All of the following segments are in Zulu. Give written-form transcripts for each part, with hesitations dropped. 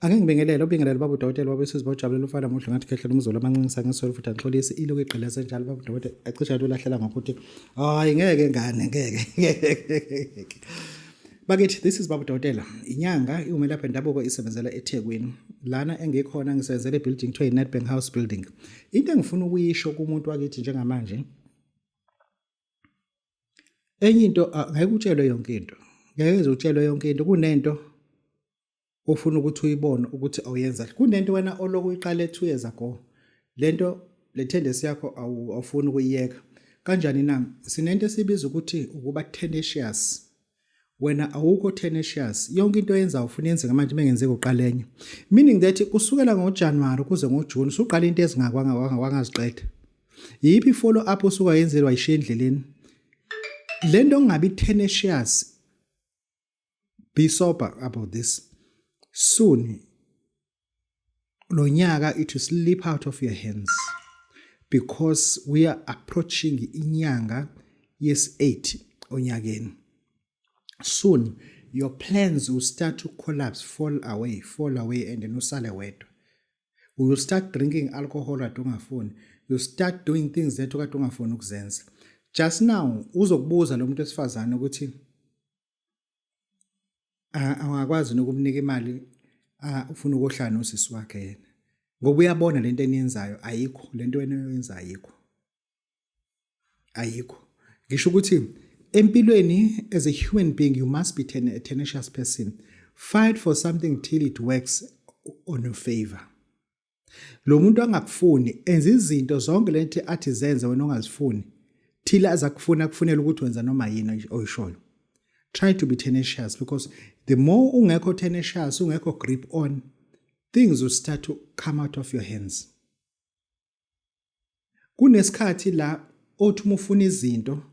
Ake ngibingelele, ubingelele baba udokotela, baba isizwe, bawujabulela ufana muhle ngathi khehlela umzolo amancinisa ngesolo futhi angixolisi ilokhu igqileze njalo baba udokotela acishe athi ulahlela ngokuthi hayi ngeke ngane ngeke. Bakithi, this is baba udokotela, inyanga iwumelaphi endabuko, isebenzela eThekwini. Lana engikhona ngisebenzela ebuilding kuthiwa i-Nedbank House Building. Into engifuna ukuyisho kumuntu wakithi njengamanje, enye into ngeke utshelwe yonke into, ngeke utshelwe yonke into. Kunento ofuna ukuthi uyibone ukuthi awuyenza, kunento wena oloku uyiqale 2 years ago, lento le tendency yakho awufuni ukuyiyeka kanjani na? Sinento esibiza ukuthi ukuba tenacious. Wena awukho tenacious, yonke into oyenzayo ufuna yenzeke manje, mengenzeka uqala enye, meaning that kusukela ngoJanuary kuze ngoJune usuqala into ezingakwangaziqeda. Yiphi follow up osuka yenzela wayishiya endleleni lento? Ongabi tenacious, be sober about this. Soon lo nyaka it will slip out of your hands because we are approaching inyanga yes 8 onyakeni. Soon your plans will start to collapse, fall away, fall away, and then usale wedwa. We will start drinking alcohol kade ungafuni, you start doing things that kade ungafuni ukuzenza. Just now uzokubuza lo muntu wesifazane ukuthi awakwazi nokumnika imali, ufuna ukuhlala nosisi wakhe yena, ngoba uyabona lento eniyenzayo ayikho, lento wena oyenzayo ayikho, ayikho. Ngisho ukuthi empilweni as a human being you must be a tenacious person. Fight for something till it works on your favor. Lo muntu angakufuni, enza izinto zonke lento athi zenze wena ongazifuni, till azakufuna kufunela ukuthi wenza noma yini oyishoyo. Try to be tenacious, because the more ungekho tenacious, ungekho grip on things, will start to come out of your hands. Kunesikhathi la othi uma ufuna izinto,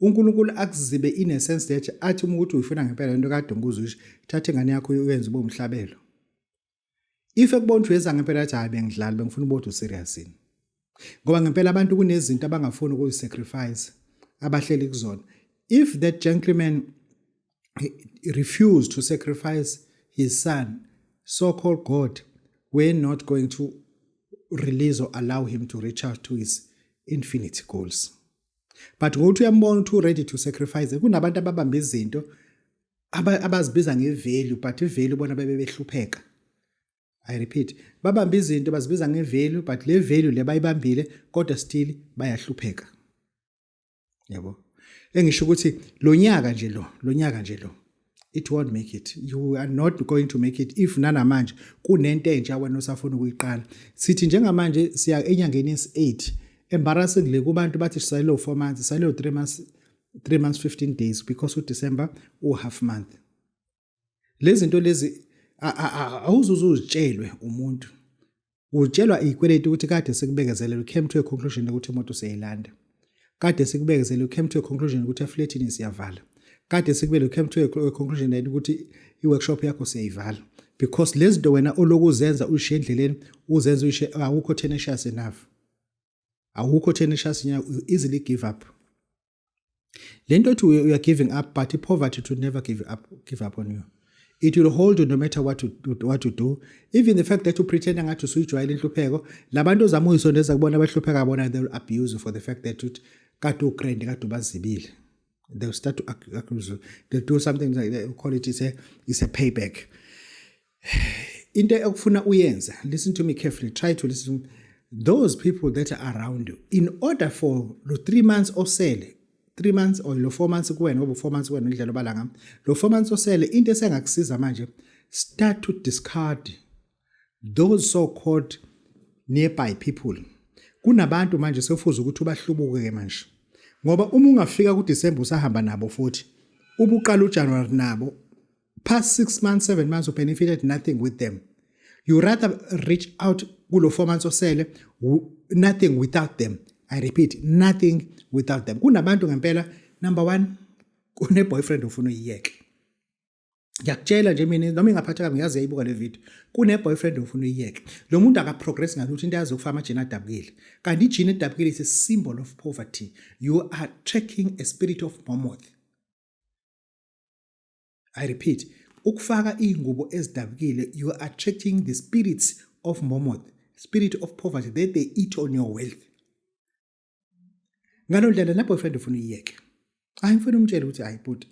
uNkulunkulu akuzibe in a sense that athi uma ukuthi uyifuna ngempela lento kade ngikuzwisho, thatha ingane yakho uyenze ube umhlabelo. If ekubona ukuthi uyenza ngempela, athi hayi, bengidlala, bengifuna ubona userious yini, ngoba ngempela abantu kunezinto abangafuni ukuyisacrifice abahleli kuzona. If that gentleman refused to sacrifice his son, so-called God we're not going to release or allow him to reach out to his infinite goals. But ngokuthi uyambona ukuthi ready to sacrifice, kunabantu ababamba izinto abazibiza ngevalue, but ivalue bona bebe behlupheka. I repeat, babamba izinto bazibiza ngevalue, but le value le bayibambile kodwa still bayahlupheka, yabo. Engisho ukuthi lo nyaka nje lo nyaka nje lo, it won't make it. You are not going to make it if nanamanje kunento entsha wena osafuna ukuyiqala. Sithi njengamanje siya enyangeni yesi-8. Embarrassingly kubantu bathi sisayilo 4 months, sisayilo 3 months, 3 months 15 days, because uDecember u-half month. Lezi zinto lezi awuzuze uzitshelwe umuntu, utshelwa izikweletu ukuthi kade sikubekezelele, came to a conclusion ukuthi imoto siyayilanda. Kade sikubekezele, came to a conclusion ukuthi efletini siyavala. Kade sikubele, came to a conclusion ukuthi i-workshop yakho siyayivala, because lezi zinto wena oloku uzenza uyishiye endleleni, uzenza uyishiye, awukho tenacious enough, awukho tenacious enough. You easily give up. Lento ethi you are giving up, but i-poverty to never give up, give up on you. It will hold you no matter what you do. Even the fact that you pretend ngathi usuyijwayele inhlupheko, labantu ozama uyisondeza kubona abahlupheka bona, they will abuse you for the fact that uthi kade ugrand, kade ubazibile. They'll start to accuse you. They'll do something like that, call it is a payback. Into ekufuna uyenze, listen to me carefully, try to listen. Those people that are around you, in order for lo 3 months osele, 3 months or lo 4 months kuwena, ngoba 4 months kuwena indlela obala ngami, lo 4 months osele, into esengakusiza manje, start to discard those so called nearby people. Kunabantu manje sekufuze ukuthi ubahlubuke ke manje, ngoba uma ungafika kuDecember usahamba nabo futhi ubuqala uJanuary nabo, past 6 months, 7 months, you benefited nothing with them. You rather reach out kulo 4 months osele nothing without them. I repeat, nothing without them. Kunabantu ngempela. Number 1, kune boyfriend ofuna uyiyeke. Ngiyakutshela nje mina, noma ingaphatheka, ngiyazi yayibuka le video. Kune boyfriend ofuna uyiyeke. Lo muntu akaprogress ngalutho, into yazi ukufaka amajini adabukile, kanti ijini edabukile is a symbol of poverty. You are tracking a spirit of mammon. I repeat, Ukufaka izingubo ezidabukile, you are attracting the spirits of Momoth, spirit of poverty that they eat on your wealth. Ngalo ndlela ne boyfriend ufuna uyiyeke. Hayi, ngifuna umtshele ukuthi, hayi bhuti,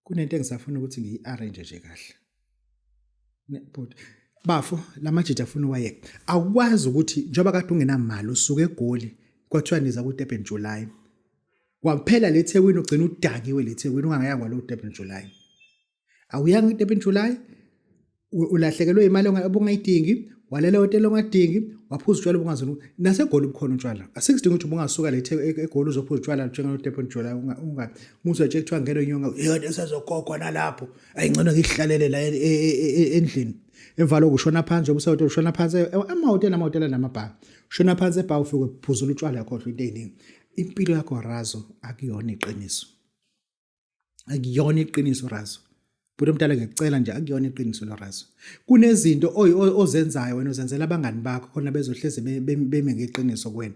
kunento engisafuna ukuthi ngiyi-arrange nje kahle. Bhuti, bafo, lamajita afuna uwayeke. Awukwazi ukuthi njengoba kade ungenamali usuke eGoli, kwathiwa niza ku-Durban July. Waphela le Thekwini, ugcina udakiwe le Thekwini, ungangayanga kwalo Durban July. Awuyanga ku-Durban July, ulahlekelwe imali obungayidingi, walela ehhotela ongadingi, waphuza utshwala obungazona. NaseGoli bukhona utshwala. Asikudingi ukuthi ubungasuka le eGoli uzophuza utshwala njengalo-Durban July, unga muze nje kuthiwa ngelo nyonga yona esazokhokhwa nalapho. Ayingcono ngihlalele la endlini. Emva lokho ushona phansi njengoba usehhotela, ushona phansi amahhotela, amahhotela namabha. Ushona phansi ebha, ufike uphuzula utshwala, yakhohlwa into eziningi. Impilo yakho Razo akuyona iqiniso. Akuyona iqiniso Razo. Bhuti omdala, ngiyacela nje, akuyona iqiniso lo Razo. Kunezinto ozenzayo wena, uzenzela abangani bakho khona bezohleze beme ngeqiniso kuwena.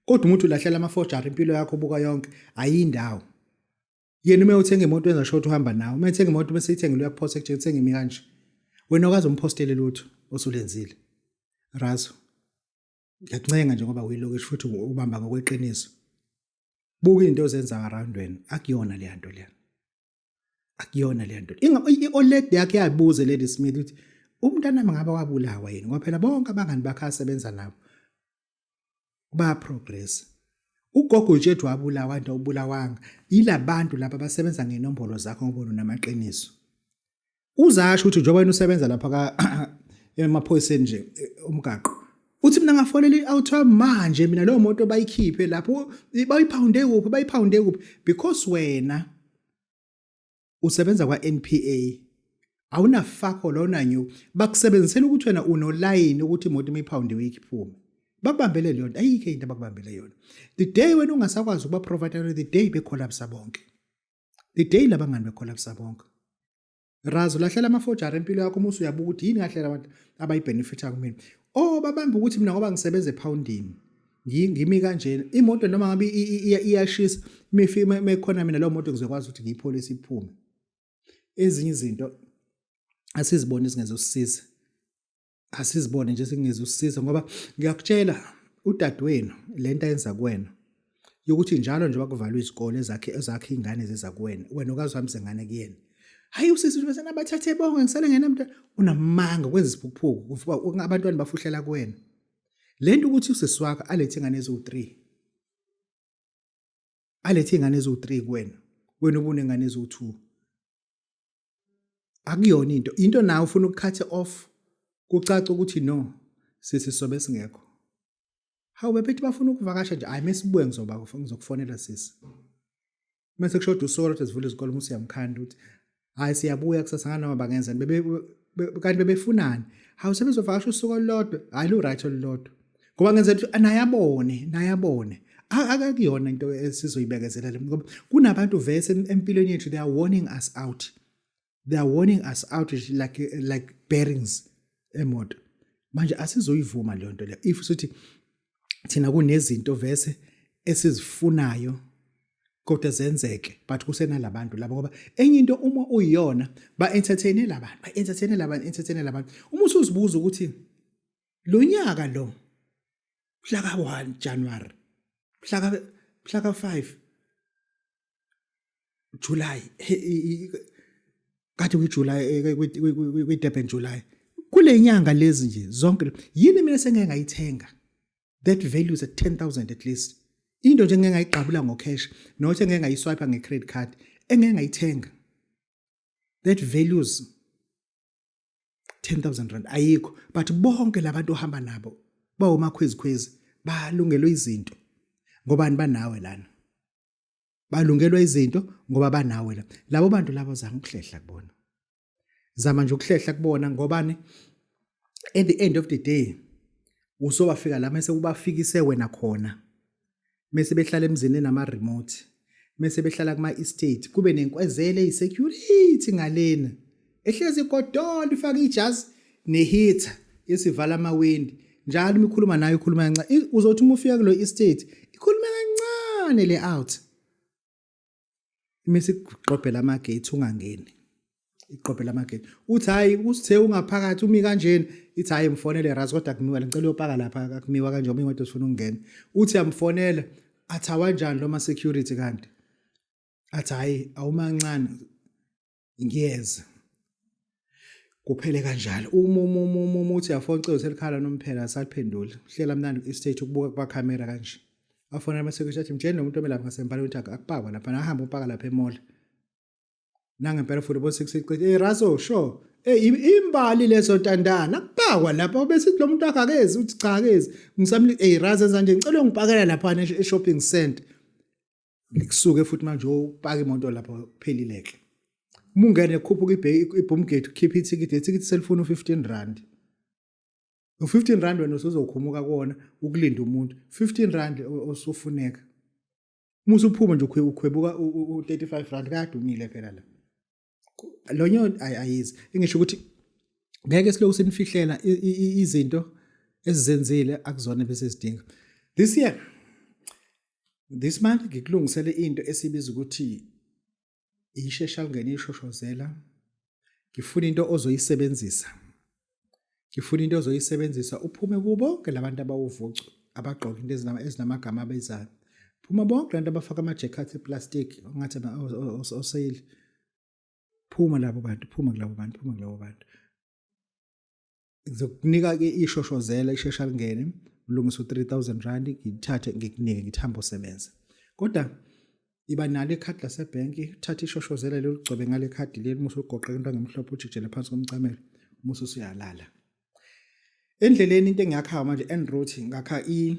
Kodwa umuntu ulahlela ama-forgery, impilo yakho buka yonke ayindawo. Yena uma uthenga imoto wenza sure uhamba nawe. Uma ethenga imoto bese ithengile uyakuphosta ekutshela uthenga imi kanje. Wena okaze umphostele lutho osulenzile. Razo, ngiyakuncenga nje ngoba uyilokishi futhi ubamba ngokweqiniso. Buka into ozenza around wena, akuyona le nto leya. Akuyona le nto. I-oledi yakhe yayibuze Lady Smith ukuthi umntanami ngabe wabulawa yini, ngoba phela bonke abangani bakhe asebenza nabo ba progress. Ugogo utshethu wabulawa nto ubulawanga yilabantu laba abasebenza ngenombolo zakho ngoba unamaqiniso. Uzasho ukuthi njengoba wena usebenza lapha ka emaphoyiseni nje umgaqo, uthi mina ngafonela i-out manje, mina leyo moto bayikhiphe lapho, bayiphawunde kuphi, bayiphawunde kuphi, because wena usebenza kwa-NPA, awunafakho lona new bakusebenzisela ukuthi wena unolayini ukuthi imoto imiphawundiwe iphume, bakubambele leyo nto. Ayikho into abakubambele yona. The day wena ungasakwazi ukuba provide, the day becollapse bonke, the day labangani becollapse bonke. Razo, lahlela ama-forgery empilo yakho. Uma usuyabuka ukuthi yini kahle abantu abayibenefitha kumina, oh, babamba ukuthi mina ngoba ngisebenza ephawundini, ngimi kanjena, imoto noma ngabe iyashisa imifika mekhona mina leyo moto ngizokwazi ukuthi ngiyipholise iphume. Ezinye izinto asizibone zingezosisiza, asizibone nje singezosisiza, ngoba ngiyakutshela, udadewenu lento ayenza kuwena yokuthi njalo nje bakuvalwa izikole, ezakhe ingane ziza kuwena, wena ukazi uhambise ingane kuyena. Hayi, usisi bese nabathathe bonke, ngisale ngenamntwana. Unamanga, kwenza isiphukuphuku, abantwana bafuhlela kuwena. Lento ukuthi usisi wakho alethe ingane eziwu-3, alethe ingane eziwu-3 kuwena, wena ubunengane eziwu-2, akuyona into nawe ufuna uku-cut off, kucaca ukuthi no sisi sobe singekho. Hawu, bebethi bafuna ukuvakasha nje. Hayi, mesibuye ngizoba ngizokufonela sisi. Mase kushoda usuku lodwa sivule izikole, uma usiyamkhanda ukuthi hayi, siyabuya kusasa nganoma bangenzani. Bebe kanti bebefunani? Hawu, sebezovakasha usuku olulodwa. Hayi, lu right olulodwa, ngoba ngenzela ukuthi naye abone, naye abone. Akakuyona into esizoyibekezela le, ngoba kunabantu vese empilweni yethu, they are warning us out, they are warning us out like bearings emoto. Manje asizoyivuma leyo nto leyo if sithi thina kunezinto vese esizifunayo kodwa zenzeke, but kusenalabantu laba, ngoba enye into uma uyiyona ba entertain labantu, ba entertain labantu, entertain labantu. Uma usuzibuza ukuthi lo nyaka lo mhla ka 1 January, mhla ka 5 July, kade kwi-July, kwi-Durban July, kule nyanga lezi nje zonke, yini mina sengeke ngayithenga that values at 10,000 at least? Into nje engeke ngayiqabula ngo-cash, not engeke ngayiswipe nge-credit card, engeke ngayithenga that values R10,000, ayikho. But bonke labantu ohamba nabo bawomakhwezikhwezi, balungelwe izinto ngobani? Banawe lana. Balungelwa izinto ngoba banawe la. Labo bantu labo, zama ukuhlehla kubona, zama nje ukuhlehla kubona, ngobani? At the end of the day usobafika la mase ubafikise wena khona, mase behlala emzini enama remote, mase behlala kuma estate, kube nenkwezele eyisecurity ngalena ehlezi igodola, ifaka ijazi neheater isivala amawindi njalo. Uma ikhuluma nayo ikhuluma kancane. Uzothi uma ufika kulo estate ikhuluma kancane le out, imise igqobhela ama gates, ungangeni. Iqobhe lamagate. Uthi hayi usithe ungaphakathi umi kanjena. Ithi hayi mfonele Ras kodwa kumiwa ngicela uyopaka lapha akumiwa kanje uma imoto sifuna ukungena. Uthi yamfonela athi awanjani lo ma security kanti. Athi hayi awumancane ngiyeza. Kuphele kanjalo. Uma uma uma uma uthi uyafona ucingo selikhala nomphela asaliphenduli. Uhlela mnandi ku-estate ukubuka kuba-camera kanje. Afonela ama-security athi mtsheni lo muntu omelapha ngasempalweni ukuthi akupakwa lapha ahambe upaka lapha emall. Nangempela futhi bo 6 iqithi hey Raso sure hey imbali lezo ntandana akupakwa lapha bese lo muntu akakezi uthi cha akezi ngisamli hey Raso enza nje ngicela ungipakela lapha e-shopping center ngikusuke futhi manje upaka imoto lapho kuphelile ke uma ungene khuphuka ibhoom gate ukhipha ithikithi ithikithi selifuna u-15 rand u-15 rand wena usuzokhumuka kuwona ukulinda umuntu 15 rand osufuneka uma usuphuma nje ukhwebuka u-35 rand kade umile phela la lonyo ayizi engisho ukuthi ngeke siloku sinifihlela izinto esizenzile akuzona bese sidinga this year this month ngikulungisele into esibiza ukuthi ishesha lingene ishoshozela ngifuna into ozoyisebenzisa ngifuna into ozoyisebenzisa uphume kubo bonke labantu abawuvucu abagqoka into ezinamagama abizayo phuma bonke lantu abafaka ama-jacket eplastic ongathi oseyili phuma labo bantu phuma kulabo bantu phuma kulabo bantu ngizokunika ke ishoshozela ishesha lingene ulungisa u-3000 rand ngithathe ngikunike ngithi hamba usebenze kodwa iba nalo ikhadi lasebhenki uthathe ishoshozela leli ugcobe ngale khadi leli musu ugoqe into ngemhlophe ujijele phansi komcamelo musu usuyalala endleleni into engiyakhayo manje en route ngakha i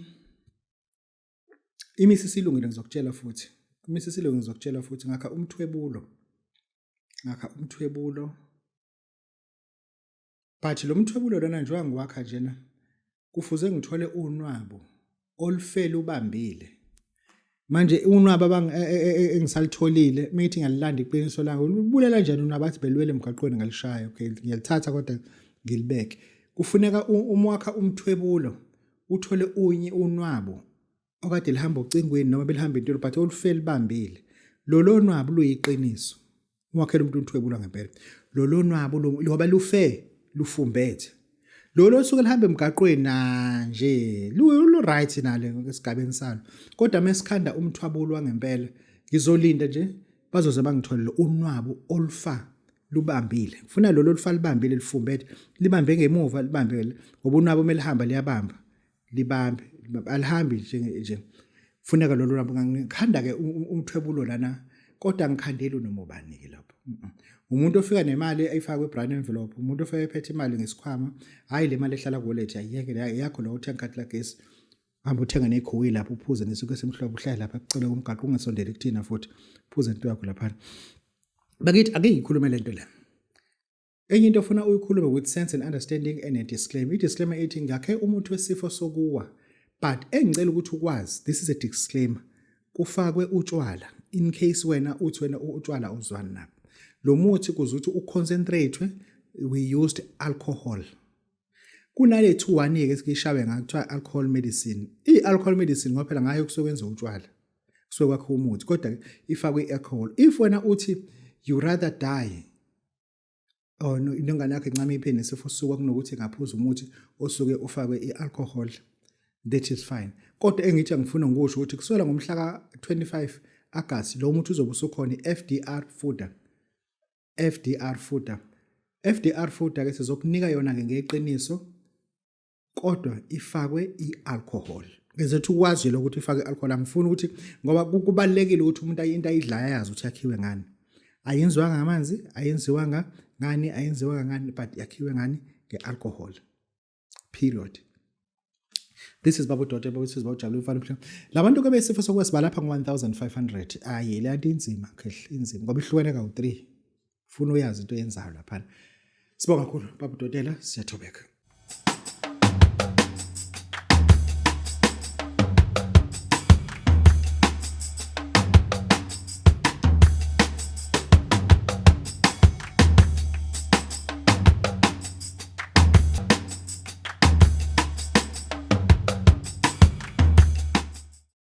imisi isilungile ngizokutshela futhi imisi isilungile ngizokutshela futhi ngakha umthwebulo ngakha umthwebulo But lo mthwebulo lona njengoba ngiwakha njena kufuze ngithole unwabo olufele ubambile. Manje unwabo e, e, e, engisalitholile mithi ngiyalilanda iqiniso lami ubulela njani unwabo athi belwele emgaqweni ngalishaya okay ngiyalithatha kodwa ngilibeke. Kufuneka uma wakha umthwebulo uthole unye unwabo okade lihamba ocingweni noma belihamba intolo but olufele libambile. Lolo nwabo luyiqiniso. Uwakhela umuntu uthwebula ngempela. Lolo nwabo ngoba lufe lufumbethe. Lolo osuke lihamba emgaqweni na nje lu right nale esigabeni salo. Kodwa mesikhanda umthwabulo wangempela ngizolinda nje bazoze bangitholele unwabu olufa lubambile. Ngifuna lolo olufa libambile lifumbethe libambe ngemuva libambe ngoba unwabu uma lihamba liyabamba. Libambe alihambi nje nje funeka lolu lwabo ngikhanda ke umthwebulo lana kodwa ngikhandeli noma ubani ke lapho umuntu ofika nemali ayifaka kwi-brown envelope umuntu ofika ephethe imali ngesikhwama hhayi le mali ehlala ku-wallet ayiyeke yakho lo uthenga ikhadi lagesi hamba uthenga nekhowi lapho uphuze nesuke esimhlophe uhlale lapha kucela kumgaqo ungasondeli kuthina futhi phuze into yakho laphana bakithi ake ngikhulume le nto le Enye into ofuna uyikhulume with sense and understanding and a disclaimer. I-disclaimer ithi ngakhe umuthi wesifo sokuwa but engicela ukuthi ukwazi this is a disclaimer kufakwe utshwala in case wena uthi wena utshwala uzwani nabo. Lo muthi kuze ukuthi uconcentrate we used alcohol. Kunale 21 ke sikishawe ngayo kuthiwa alcohol medicine. I-alcohol medicine ngoba phela ngayo kusuke kwenziwa utshwala. Kusuke kwakho umuthi kodwa ifakwe i-alcohol. If wena uthi you rather die Oh no, inongane yakho incame iphe nesifo suka kunokuthi ingaphuza umuthi osuke ufakwe i-alcohol that is fine kodwa engithi angifuna ngikusho ukuthi kusukela ngomhla ka-25 August lo muthi uzobe usukhona i-FDR Fooder FDR Fooder FDR Fooder ke sizokunika yona ke ngeqiniso kodwa ifakwe i-alcohol ngizothi ukwazi lokho ukuthi ifake i-alcohol angifuni ukuthi ngoba kubalekile ukuthi umuntu into ayidlayo ayazi ukuthi yakhiwe ngani ayenziwanga ngamanzi ayenziwanga ngani ayenziwanga ngani but yakhiwe ngani nge-alcohol period this is babu dote babu this babu jabule mfana mhlawumbe labantu ke besifo sokuba sibalapha ngo-1500 ayi le nto inzima khehle inzima ngoba ihlukene kawu-3 funa uyazi into oyenzayo laphana sibonga kakhulu babu dotela siyathobeka.